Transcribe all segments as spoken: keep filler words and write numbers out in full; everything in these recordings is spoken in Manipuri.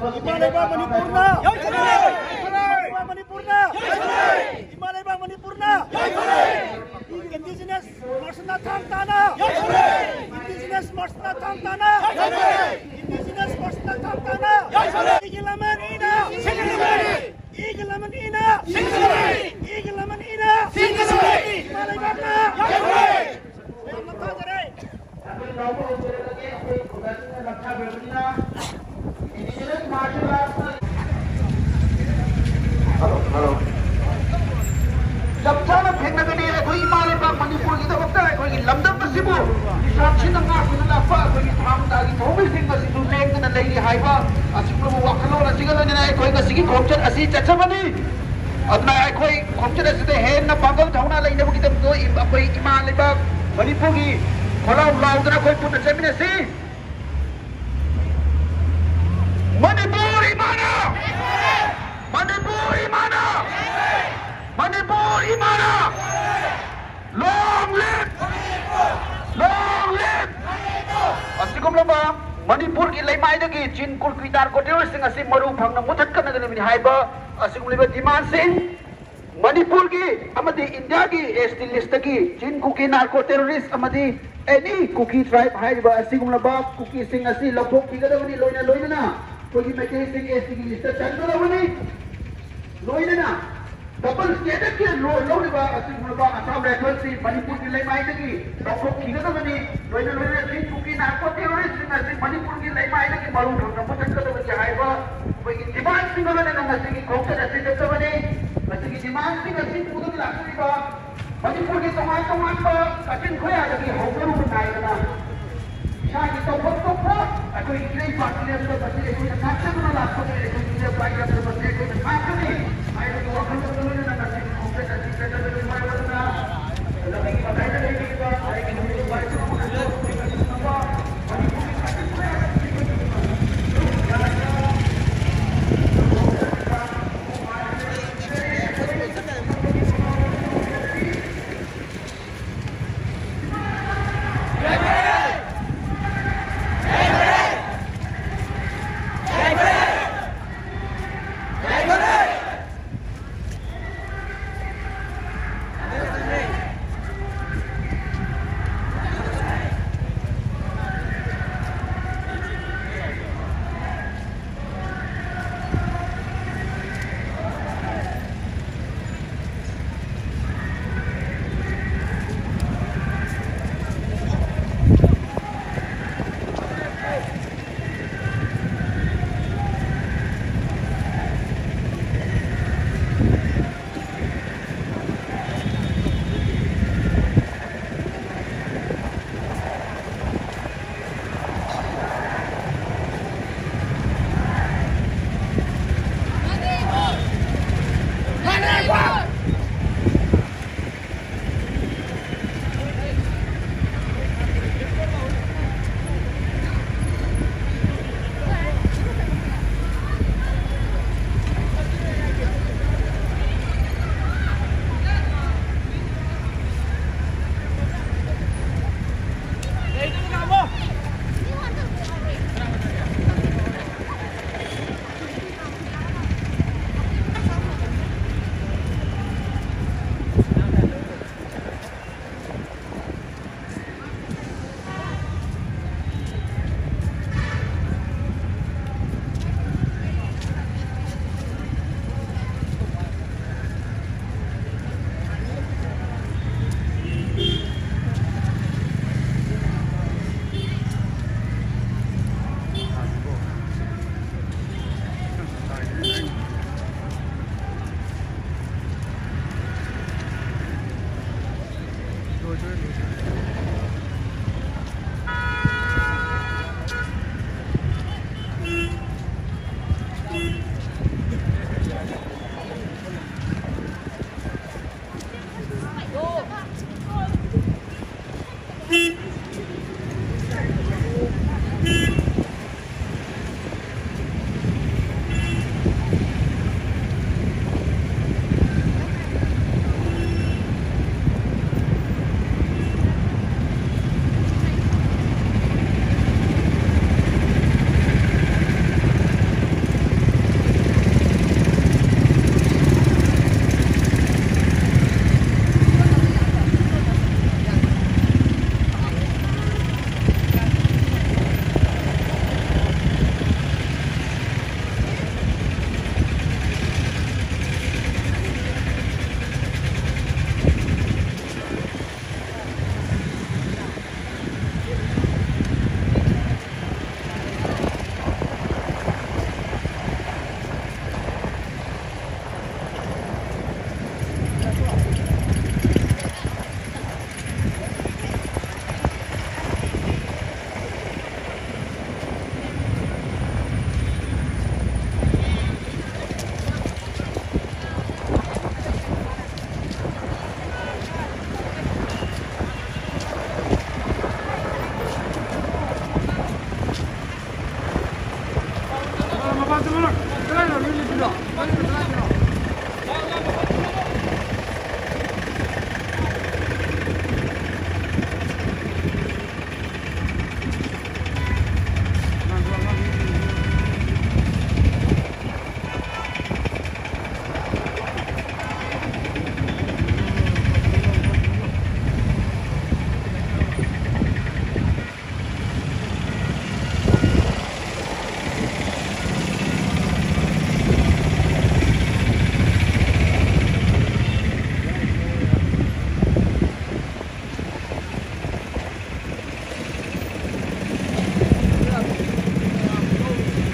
ꯏꯃꯥ ꯂꯩꯕꯥꯛ ꯃꯅꯤꯄꯨꯔꯅ! ꯏꯃꯥ ꯂꯩꯕꯥꯛ ꯃꯅꯤꯄꯨꯔꯅ! ꯏꯃꯥ ꯂꯩꯕꯥꯛ ꯃꯅꯤꯄꯨꯔꯅ! Indigenous ꯃꯁꯤꯅ ꯊꯥꯡ ꯇꯥꯅ! Indigenous ꯃꯁꯤꯅ ꯊꯥꯡ ꯇꯥꯅ! Indigenous ꯃꯁꯤꯅ ꯊꯥꯡ ꯇꯥꯅ! ꯏꯒꯤ ꯂꯃꯟ ꯏꯅ! ꯏꯒꯤ ꯂꯃꯟ ꯏꯅ! ꯏꯒꯤ ꯂꯃꯟ ꯏꯅ! ꯏꯃꯥ ꯂꯩꯕꯥꯛꯅ! ꯌꯥꯝꯅ ꯊꯥꯖꯔꯦ꯫ Hello, hello. ꯆꯞ ꯆꯥꯅ ꯊꯦꯡꯅꯒꯅꯤ꯫ ꯑꯩꯈꯣꯏ ꯏꯃꯥ ꯂꯩꯕꯥꯛ ꯃꯅꯤꯄꯨꯔꯒꯤꯗꯃꯛꯇ ꯑꯩꯈꯣꯏꯒꯤ ꯂꯝꯗꯝ ꯑꯁꯤꯕꯨ ꯅꯤꯁꯥꯁꯤꯅ ꯉꯥꯛꯇꯨꯅ ꯂꯥꯛꯄ ꯑꯩꯈꯣꯏꯒꯤ ꯊꯥꯡ ꯇꯥꯒꯤ ꯊꯧꯃꯤꯁꯤꯡ ꯑꯁꯤꯁꯨ ꯂꯦꯡꯗꯅ ꯂꯩꯔꯤ ꯍꯥꯏꯕ ꯑꯁꯤꯒꯨꯝꯂꯕ ꯋꯥꯈꯜꯂꯣꯟ ꯑꯁꯤꯒ ꯂꯣꯏꯅꯅ ꯑꯩꯈꯣꯏ ꯉꯁꯤꯒꯤ ꯈꯣꯡꯆꯠ ꯑꯁꯤ ꯆꯠꯆꯕꯅꯤ꯫ ꯑꯗꯨꯅ ꯑꯩꯈꯣꯏ ꯈꯣꯡꯆꯠ ꯑꯁꯤꯗ ꯍꯦꯟꯅ ꯄꯥꯡꯒꯜ ꯊꯧꯅꯥ ꯂꯩꯅꯕꯒꯤꯗꯃꯛꯇ ꯑꯩꯈꯣꯏ ꯏꯃꯥ ꯂꯩꯕꯥꯛ ꯃꯅꯤꯄꯨꯔꯒꯤ ꯈꯣꯜꯂꯥꯎ ꯂꯥꯎꯗꯅ ꯑꯩꯈꯣꯏ ꯄꯨꯟꯅ ꯆꯠꯃꯤꯟꯅꯁꯤ꯫ ꯃꯅꯤꯄꯨꯔ ꯏꯃꯥꯅ! ꯃꯅꯤꯄꯨꯔ ꯏꯃꯥꯅ! ꯃꯅꯤꯄꯨꯔ ꯏꯃꯥꯅ! Long live! Long live! ꯑꯁꯤꯒꯨꯝꯂꯕ ꯃꯅꯤꯄꯨꯔꯒꯤ ꯂꯩꯃꯥꯏꯗꯒꯤ ꯆꯤꯟ ꯀꯨꯀꯤ ꯅꯥꯔꯀꯣ ꯇꯦꯔꯣꯔꯤꯁꯁꯤꯡ ꯑꯁꯤ ꯃꯔꯨ ꯐꯪꯅ ꯃꯨꯊꯠꯀꯗꯕꯅꯤ ꯍꯥꯏꯕ ꯑꯁꯤꯒꯨꯝꯂꯕ ꯗꯤꯃꯥꯟꯁꯤꯡ, ꯃꯅꯤꯄꯨꯔꯒꯤ ꯑꯃꯗꯤ ꯏꯟꯗꯤꯌꯥꯒꯤ ꯑꯦꯁ ꯇꯤ ꯂꯤꯁꯇꯒꯤ ꯆꯤꯟ ꯀꯨꯀꯤ ꯅꯥꯔꯀꯣ ꯇꯦꯔꯣꯔꯤꯁ ꯑꯃꯗꯤ ꯑꯦꯅꯤ ꯀꯨꯀꯤ ꯇ꯭ꯔꯥꯏꯕ ꯍꯥꯏꯔꯤꯕ ꯑꯁꯤꯒꯨꯝꯂꯕ ꯀꯨꯀꯤꯁꯤꯡ ꯑꯁꯤ ꯂꯧꯊꯣꯛꯈꯤꯒꯗꯕꯅꯤ꯫ ꯂꯣꯏꯅ ꯂꯣꯏꯅꯅ ꯑꯩꯈꯣꯏꯒꯤ ꯃꯩꯇꯩꯁꯤꯡ ꯑꯦꯁ ꯇꯤꯒꯤ ꯂꯤꯁꯇ ꯆꯟꯒꯗꯕꯅꯤ꯫ ꯂꯣꯏꯅꯅ ꯗꯕꯜ ꯁ꯭ꯇꯦꯟꯗꯔꯗꯀꯤ ꯂꯣꯟ ꯂꯧꯔꯤꯕ ꯑꯁꯤꯒꯨꯝꯂꯕ ꯑꯁꯥꯝ ꯔꯥꯏꯐꯜꯁꯤ ꯃꯅꯤꯄꯨꯔꯒꯤ ꯂꯩꯃꯥꯏꯗꯒꯤ ꯂꯧꯊꯣꯛꯈꯤꯒꯗꯕꯅꯤ꯫ ꯂꯣꯏꯅ ꯂꯣꯏꯅꯅ ꯆꯤꯟ ꯀꯨꯀꯤ ꯅꯥꯔꯀꯣ ꯇꯦꯔꯣꯔꯤꯁꯁꯤꯡ ꯑꯁꯤ ꯃꯅꯤꯄꯨꯔꯒꯤ ꯂꯩꯃꯥꯏꯗꯒꯤ ꯃꯔꯨ ꯐꯪꯅ ꯃꯨꯊꯠꯀꯗꯕꯅꯤ ꯍꯥꯏꯕ ꯑꯩꯈꯣꯏꯒꯤ ꯗꯤꯃꯥꯟꯁꯤꯡꯒ ꯂꯣꯏꯅꯅ ꯉꯁꯤꯒꯤ ꯈꯣꯡꯆꯠ ꯑꯁꯤ ꯆꯠꯆꯕꯅꯤ꯫ ꯉꯁꯤꯒꯤ ꯗꯤꯃꯥꯟꯁꯤꯡ ꯑꯁꯤ ꯄꯨꯗꯨꯅ ꯂꯥꯛꯆꯔꯤꯕ ꯃꯅꯤꯄꯨꯔꯒꯤ ꯇꯣꯉꯥꯟ ꯇꯣꯉꯥꯟꯕ ꯀꯥꯆꯤꯟ ꯈꯣꯌꯥꯗꯒꯤ ꯍꯧꯅꯔꯨꯕ ꯅꯥꯏꯗꯅ ꯏꯁꯥꯒꯤ ꯇꯧꯐꯝ ꯊꯣꯛꯄ ꯑꯩꯈꯣꯏꯒꯤ ꯏꯔꯩꯄꯥꯛꯀꯤ ꯂꯦꯞꯇꯕ ꯑꯁꯤ ꯑꯩꯈꯣꯏꯅ ꯉꯥꯛꯆꯗꯨꯅ ꯂꯥꯛꯄꯅꯤ꯫ ꯑꯩꯈꯣꯏꯒꯤ ꯏꯔꯩꯄꯥꯛ ꯂꯦꯞꯇꯕ ꯑꯁꯤ ꯑꯩꯈꯣꯏꯅ ꯉꯥꯛꯀꯅꯤ ꯍꯥꯏꯕꯒꯤ ꯋꯥꯈꯜꯂꯣꯟꯗꯨ ꯂꯣꯏꯅꯅ ꯉꯁꯤꯒꯤ ꯈꯣꯡꯆꯠ ꯑꯁꯤ ꯆꯠꯆꯕꯒꯤ ꯃꯔꯝ ꯑꯗꯨꯅ ꯂꯝꯕꯤꯒꯤ ꯃꯇꯥꯏꯗ ꯂꯩꯕꯤꯔꯤꯕ ꯑꯩꯒꯤ ꯅꯨꯃꯤꯠ ꯅꯨꯡꯉꯥꯏꯕ ꯃꯅꯤꯄꯨꯔꯒꯤ ꯀꯥꯆꯤꯟ ꯈꯣꯌꯥꯗꯒꯤ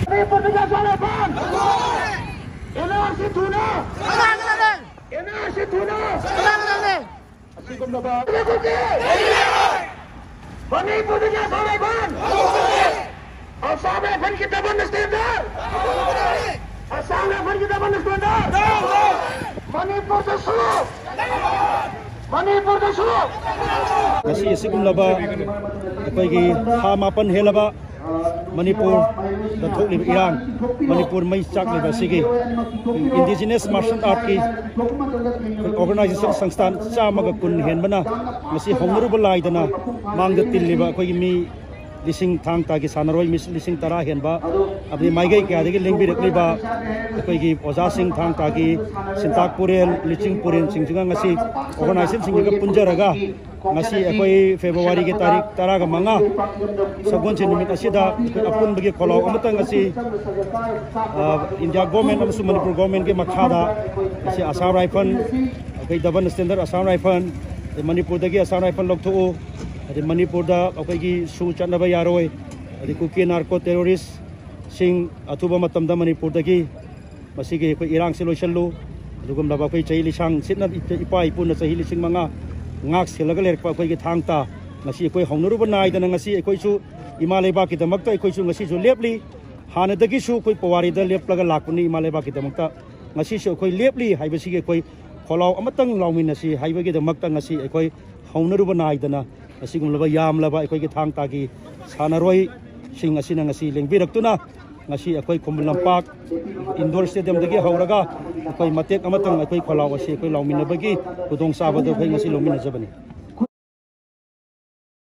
ꯃꯅꯤꯄꯨꯔꯗꯒꯤ Assam rifle! And R C ꯊꯨꯅ! ꯑꯦꯟ ꯑꯥꯔ ꯁꯤ ꯊꯨꯅ! ꯑꯁꯤꯒꯨꯝꯂꯕ ꯃꯅꯤꯄꯨꯔꯗꯒꯤ ꯑꯁꯥꯝ ꯔꯥꯏꯐꯜ! ꯑꯁꯥꯝ ꯔꯥꯏꯐꯜꯒꯤ ꯗꯕꯜ ꯁ꯭ꯇꯦꯟꯗꯔ! ꯑꯁꯥꯝ ꯔꯥꯏꯐꯜꯒꯤ ꯗꯕꯜ ꯁ꯭ꯇꯦꯟꯗꯔ! ꯃꯅꯤꯄꯨꯔꯗꯁꯨ! ꯃꯅꯤꯄꯨꯔꯗꯁꯨ! ꯉꯁꯤ ꯑꯁꯤꯒꯨꯝꯂꯕ ꯑꯩꯈꯣꯏꯒꯤ ꯊꯥ ꯃꯥꯄꯟ ꯍꯦꯜꯂꯕ ꯃꯅꯤꯄꯨꯔꯗ ꯊꯣꯛꯂꯤꯕ ꯏꯔꯥꯡ, ꯃꯅꯤꯄꯨꯔ ꯃꯩ ꯆꯥꯛꯂꯤꯕ ꯑꯁꯤꯒꯤ ꯏꯟꯗꯤꯖꯤꯅꯁ ꯃꯥꯔꯁꯦꯜ ꯑꯥꯔꯠꯀꯤ ꯑꯩꯈꯣꯏ ꯑꯣꯔꯒꯅꯥꯏꯖꯦꯁꯟ ꯁꯪꯁꯊꯥꯟ ꯆꯥꯝꯃꯒ ꯀꯨꯟ ꯍꯦꯟꯕꯅ ꯉꯁꯤ ꯍꯧꯅꯔꯨꯕ ꯂꯥꯏꯗꯅ ꯃꯥꯡꯗ ꯇꯤꯜꯂꯤꯕ ꯑꯩꯈꯣꯏꯒꯤ ꯃꯤ ꯂꯤꯁꯤꯡ, ꯊꯥꯡ ꯇꯥꯒꯤ ꯁꯥꯟꯅꯔꯣꯏ ꯃꯤ ꯂꯤꯁꯤꯡ ꯇꯔꯥ ꯍꯦꯟꯕ, ꯑꯃꯗꯤ ꯃꯥꯏꯀꯩ ꯀꯌꯥꯗꯒꯤ ꯂꯦꯡꯕꯤꯔꯛꯂꯤꯕ ꯑꯩꯈꯣꯏꯒꯤ ꯑꯣꯖꯥꯁꯤꯡ, ꯊꯥꯡ ꯇꯥꯒꯤ ꯁꯤꯟꯇꯥꯛ ꯄꯨꯔꯦꯜ, ꯂꯤꯆꯤꯡ ꯄꯨꯔꯦꯜꯁꯤꯡꯁꯤꯒ ꯉꯁꯤ ꯑꯣꯔꯒꯅꯥꯏꯖꯦꯁꯟꯁꯤꯡꯁꯤꯒ ꯄꯨꯟꯖꯔꯒ ꯉꯁꯤ ꯑꯩꯈꯣꯏ ꯐꯦꯕ꯭ꯔꯨꯋꯥꯔꯤꯒꯤ ꯇꯥꯔꯤꯛ ꯇꯔꯥꯒ ꯃꯉꯥ, ꯁꯒꯣꯜꯁꯦꯟ ꯅꯨꯃꯤꯠ ꯑꯁꯤꯗ ꯑꯩꯈꯣꯏ ꯑꯄꯨꯟꯕꯒꯤ ꯈꯣꯜꯂꯥꯎ ꯑꯃꯇꯪ ꯑꯁꯤ, ꯑ, ꯏꯟꯗꯤꯌꯥ ꯒꯣꯔꯃꯦꯟ ꯑꯃꯁꯨꯡ ꯃꯅꯤꯄꯨꯔ ꯒꯣꯔꯃꯦꯟꯒꯤ ꯃꯈꯥꯗ ꯉꯁꯤ ꯑꯁꯥꯝ ꯔꯥꯏꯐꯜ, ꯑꯩꯈꯣꯏ ꯗꯕꯜ ꯁ꯭ꯇꯦꯟꯗꯔ ꯑꯁꯥꯝ ꯔꯥꯏꯐꯜ, ꯑꯗꯩ ꯃꯅꯤꯄꯨꯔꯗꯒꯤ ꯑꯁꯥꯝ ꯔꯥꯏꯐꯜ ꯂꯧꯊꯣꯛꯎ, ꯑꯗꯩ ꯃꯅꯤꯄꯨꯔꯗ ꯑꯩꯈꯣꯏꯒꯤ ꯁꯨ ꯆꯠꯅꯕ ꯌꯥꯔꯣꯏ, ꯑꯗꯩ ꯀꯨꯀꯤ ꯅꯥꯔꯀꯣ ꯇꯦꯔꯣꯔꯤꯁꯁꯤꯡ ꯑꯊꯨꯕ ꯃꯇꯝꯗ ꯃꯅꯤꯄꯨꯔꯗꯒꯤ ꯃꯁꯤꯒꯤ ꯑꯩꯈꯣꯏ ꯏꯔꯥꯡꯁꯤ ꯂꯣꯏꯁꯤꯜꯂꯨ꯫ ꯑꯗꯨꯒꯨꯝꯂꯕ ꯑꯩꯈꯣꯏ ꯆꯍꯤ ꯂꯤꯁꯥꯡ ꯁꯤꯠꯅ ꯏꯄꯥ ꯏꯄꯨꯅ ꯆꯍꯤ ꯂꯤꯁꯤꯡ ꯃꯉꯥ ꯉꯥꯛ ꯁꯦꯜꯂꯒ ꯂꯩꯔꯛꯄ ꯑꯩꯈꯣꯏꯒꯤ ꯊꯥꯡ ꯇꯥ ꯉꯁꯤ ꯑꯩꯈꯣꯏ ꯍꯧꯅꯔꯨꯕ ꯅꯥꯏꯗꯅ ꯉꯁꯤ ꯑꯩꯈꯣꯏꯁꯨ ꯏꯃꯥ ꯂꯩꯕꯥꯛꯀꯤꯗꯃꯛꯇ ꯑꯩꯈꯣꯏꯁꯨ ꯉꯁꯤꯁꯨ ꯂꯦꯞꯂꯤ꯫ ꯍꯥꯟꯅꯗꯒꯤꯁꯨ ꯑꯩꯈꯣꯏ ꯄꯨꯋꯥꯔꯤꯗ ꯂꯦꯞꯂꯒ ꯂꯥꯛꯄꯅꯤ ꯏꯃꯥ ꯂꯩꯕꯥꯛꯀꯤꯗꯃꯛꯇ꯫ ꯉꯁꯤꯁꯨ ꯑꯩꯈꯣꯏ ꯂꯦꯞꯂꯤ ꯍꯥꯏꯕꯁꯤꯒꯤ ꯑꯩꯈꯣꯏ ꯈꯣꯜꯂꯥꯎ ꯑꯃꯇꯪ ꯂꯥꯎꯃꯤꯟꯅꯁꯤ ꯍꯥꯏꯕꯒꯤꯗꯃꯛꯇ ꯉꯁꯤ ꯑꯩꯈꯣꯏ ꯍꯧꯅꯔꯨꯕ ꯅꯥꯏꯗꯅ ꯑꯁꯤꯒꯨꯝꯂꯕ ꯌꯥꯝꯂꯕ ꯑꯩꯈꯣꯏꯒꯤ ꯊꯥꯡ ꯇꯥꯒꯤ ꯁꯥꯟꯅꯔꯣꯏꯁꯤꯡ ꯑꯁꯤꯅ ꯉꯁꯤ ꯂꯦꯡꯕꯤꯔꯛꯇꯨꯅ ꯉꯁꯤ ꯑꯩꯈꯣꯏ ꯈꯨꯃꯟ ꯂꯝꯄꯥꯛ ꯏꯟꯗꯣꯔ ꯁ꯭ꯇꯦꯗꯤꯌꯝꯗꯒꯤ ꯍꯧꯔꯒ ꯑꯩꯈꯣꯏ ꯃꯇꯦꯛ ꯑꯃꯇꯪ ꯑꯩꯈꯣꯏ ꯈꯣꯜꯂꯥꯎ ꯑꯁꯤ ꯑꯩꯈꯣꯏ ꯂꯥꯎꯃꯤꯟꯅꯕꯒꯤ ꯈꯨꯗꯣꯡꯆꯥꯕꯗꯨ ꯑꯩꯈꯣꯏ ꯉꯁꯤ ꯂꯧꯃꯤꯟꯅꯖꯕꯅꯤ꯫